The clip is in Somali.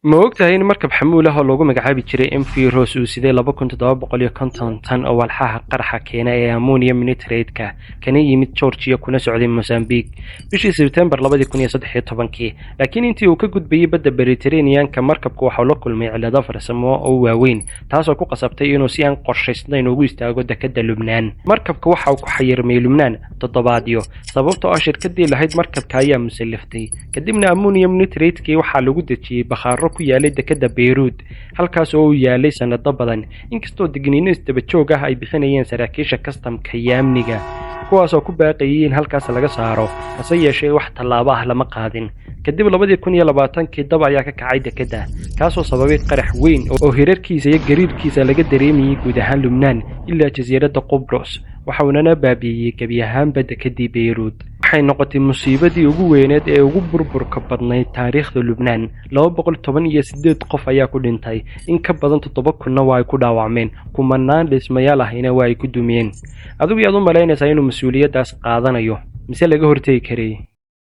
Ma ogtahay in markab xamuul ah oo lagu magacaabi jiray MV Rose uu siday 2750 tan oo walxaha qarxa keena ee ammonium nitrate-ka, kana yimid Georgia kuna socday Mozambique bishii Sebtembar 2013-kii? Laakiin intii uu ka gudbayay badda Mediterranean-ka, markabku waxa uu la kulmay cillado farsamo oo waaweyn, taasoo ku qasabtay inuu si aan qorshaysnayn ugu istaago dekedda Lubnaan. Markabka waxa uu ku xayirmay Lubnaan toddobaadyo, sababtoo ah shirkadii lahayd markabka ayaa musalliftay. Kadibna ammonium nitrate-kii waxaa lagu dejiyey bakhaaro ku yaalay dekedda Beyruud, halkaas oo uu yaalay sanado badan, inkastoo digniino isdaba joog ah ay bixinayeen saraakiisha kastamka iyo amniga, kuwaasoo ku baaqayay in halkaas laga saaro. Hase yeeshee, wax tallaabo ah lama qaadin. Kadib 2020-kii dab ayaa ka kacay dekedda, kaasoo sababay qarax weyn oo hirarkiisa iyo gariirkiisa laga dareemayay guud ahaan Lubnaan ilaa jasiiradda Qubros, waxaunana baabi'iyey gebi ahaanba dekeddii Beyruud. Waxay noqotay musiibadii ugu weyneed ee ugu burburka badnayd taariikhda Lubnaan. 218 qof ayaa ku dhintay, in ka badan 7000-na waa ay ku dhaawacmeen, kumanaan dhismayaal ahina waa ay ku dumiyeen. Adigu yaad u malaynaysaa inuu mas-uuliyaddaas qaadanayo, mise laga hortegi karay?